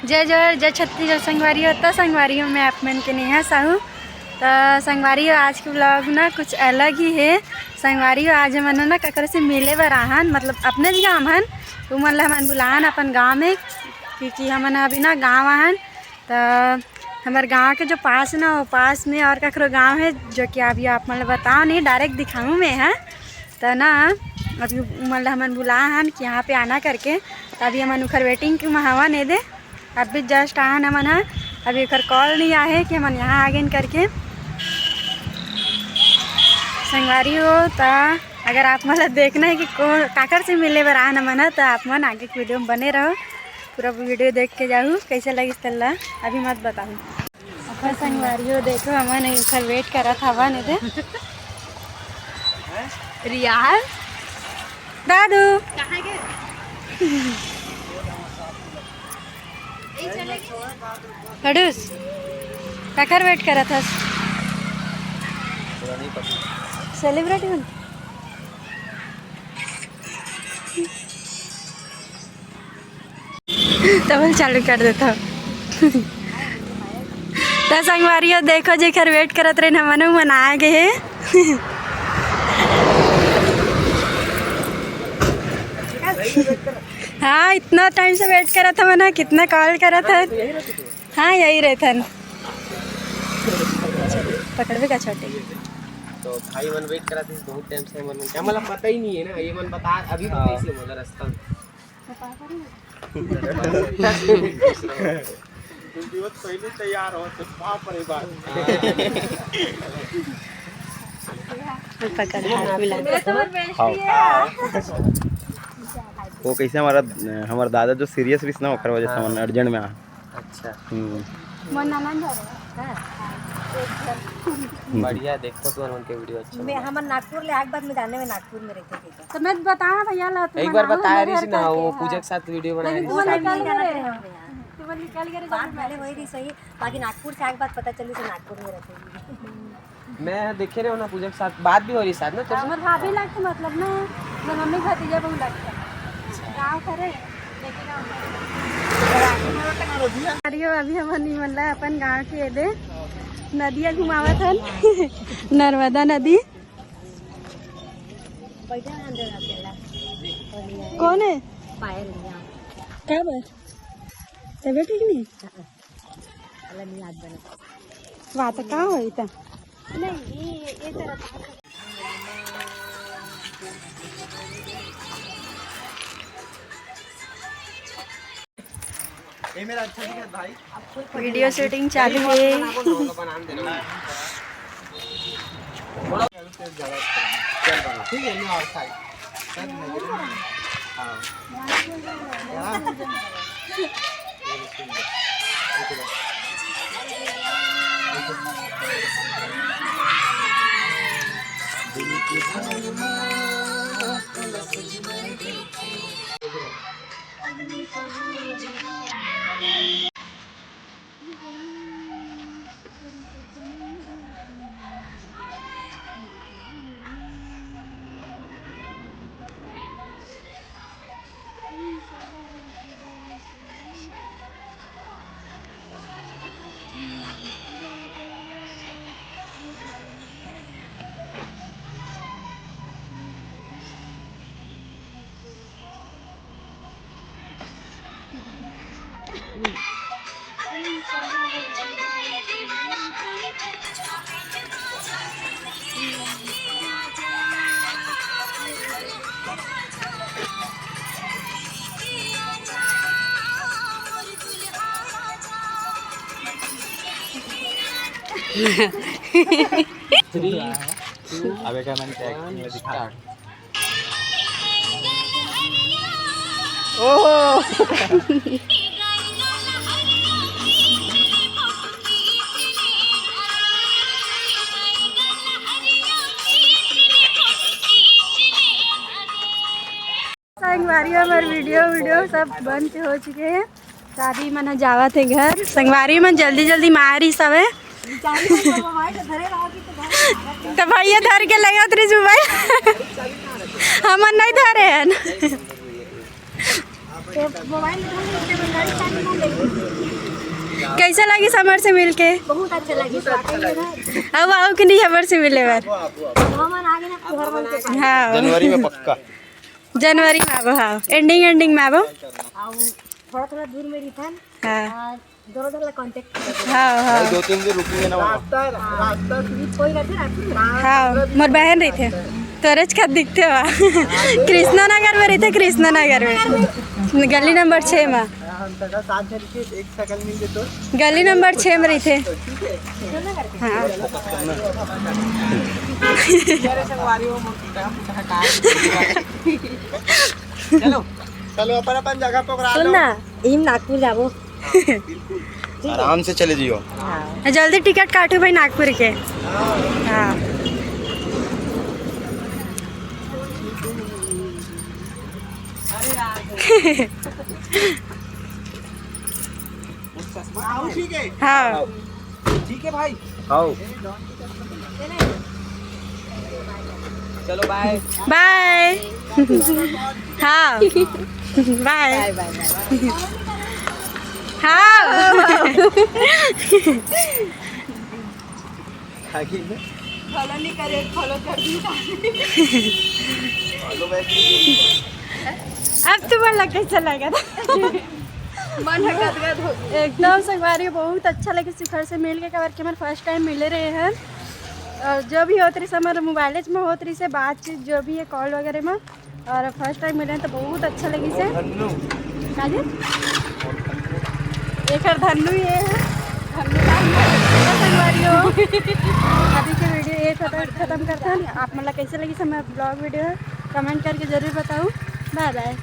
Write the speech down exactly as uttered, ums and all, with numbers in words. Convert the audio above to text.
जय जोहार, जय छत्तीसगढ़ संगवारी हो। त संगवारी हो, मैं आप मन के नेहा साहू। त संगवारी हो, आज के vlog ना कुछ अलग ही हे। संगवारी हो, आज हमन ना ककरो से मिले बर आहन, मतलब अपने ज गाँव हन, उमन ला हमन बुलाहन अपन गाँव में, क्योंकि हमन अभी ना गाँव आहन। त हमर गाँव के जो पास ना, वो पास में और ककरो गाँव हे, जो कि अभी आप मन ला बताओ नहीं, direct दिखाऊँ मैं, हाँ। त ना अभी उमन ला हमन बुलाहन कि यहाँ पे आना करके, त अभी हमन उखर waiting के म हवन एदे। अभी just आहन हमन ह, अभी ओकर call नहीं आहे कि हमन यहाँ आ गेन करके। संगवारी हो, त अगर आप मन ला देखना है कि कौन काकर से मिले बर आहन हमन ह, त आप मन आगे के video में बने रहो, पूरा video देख के जाहू। कैसे लगिस तेला अभी मत बताहू। अपन संगवारी हो, देखो हमन ओकर wait करत हवन एदे। रियाज, दादू। खड़ूस, काकर wait करत हस? Celebrity मन। तब चालू कर देता हूँ। त संगवारी हो, देखो जेकर wait करत रहे, हमन मन आ गए हे। हाँ, इतना time से wait करत हवन, कितना call करत हन। हाँ, यही रहथन। पकड़बे का छोटे? तो भाई मन wait करत हे बहुत time से, मन क्या मतलब पता ही नहीं है ना, ये मन बता अभी तो हाँ। कैसे मतलब रास्ता में। पहले तैयार हो तो बाप रे बाप। पकड़, हाथ मिला। हाँ। वो कैसे हमारा, हमारा दादा जो serious रहिस ना, ओकर वजह से हमन urgent में आ। अच्छा। हम्म। मोर ननद हरे। हाँ। बढ़िया, देखो तुमन के video अच्छा मैं, लगा। हमर नागपुर ले आए के बाद में जाने में नागपुर में रहते थे। तो मैं बताया भैया ला, एक बार बताया रही ना, वो पूजा के साथ video बनाया लेकिन रही। तुमन निकल गए। तुमन निकल गए, बात भले वही रही सही, बाकी नागपुर से आए के बाद पता चली तो नागपुर में रहते हैं। मैं देखे रहे हो ना पूजा के साथ, बात भी हो रही शायद ना तो। हमर भाभी लगते मतलब ना, हमर मम्मी भतीजा बहू लगते। गाँव करे, लेकिन गाँव करे। अरे अभी हमन निमन ला अपन गाँव के एदे नदिया घुमावत हन, नर्मदा नदी। कौन है? पायल। का बर? तबीयत ठीक नहीं? वाह, तो का होई त? नहीं, ये, ये तरफ। ये मेरा अच्छा दिखा भाई। Video shooting चालू है। ठीक है, मैं और side। हाँ। Three, two, अब एक मन के acting में दिखा। ओहो। संगवारी, हमर video, video सब बंद हो चुके हैं। शादी मन जावत हे घर। संगवारी मन जल्दी जल्दी मारी सवे। तो भैया धर के ले जात रही मोबाइल। हमन नहीं धरे हन। कैसा लगिस हमर से मिलके? बहुत अच्छा लगिस। अब आऊ कि नहीं हमर से मिले बर? हमन आगे ना घर मन के पास। हाँ। जनवरी में पक्का। जनवरी में आबो, हाँ, एंडिंग एंडिंग में आबो। आऊ थोड़ा थोड़ा दूर में रहिथन। हाँ। हाँ, दोनों झन ला कॉन्टैक्ट कर दो। हाँ, हाँ। भाई, दो तीन दिन रुकेंगे ना वहाँ। रास्ता, रास्ता भी कोई रहते रास्ते में। हाँ, मोर बहन रहिथे। तोरेच का दिखते वा। कृष्णा नगर में रहिथे, कृष्णा नगर में। गली नंबर छः में। हम तका साथ झन के एक शकल मिल जेतो। गली नंबर छः में रहिथे। ठीक है। हाँ। चलो। चलो, अपन अपन जगह पकड़ा लो। सुन ना, इम नागपुर जाबो। आराम से चले जियो। हाँ। जल्दी टिकट काटू भाई नागपुर के। हाँ। आओ, ठीक है। हाँ। ठीक है भाई। आओ। चलो, बाय। बाय। हाँ। बाय। बाय, बाय, बाय। हाँ। फॉलो नहीं करे, फॉलो कर दी। अब तुम्हारा कैसा लगा था? मन ह गदगद हो गया। एकदम संगवारी, बहुत अच्छा लगे शिखर से मिल के, काबर कि हमर फर्स्ट टाइम मिले रहे हैं। और जो भी होत रही से, हमारे मोबाइल में होत रही से बातचीत, जो भी है कॉल वगैरह में, और फर्स्ट टाइम मिले हैं तो बहुत अच्छा लगी से। धन्नू। का जी? एकर धन्नू ये है, धन्नू का ही है। संगवारी हो, अभी के वीडियो ये खत्म, खत्म करता है। आप मतलब कैसे लगी से हमारा ब्लॉग वीडियो है, कमेंट करके जरूर बताओ। बाय बाय।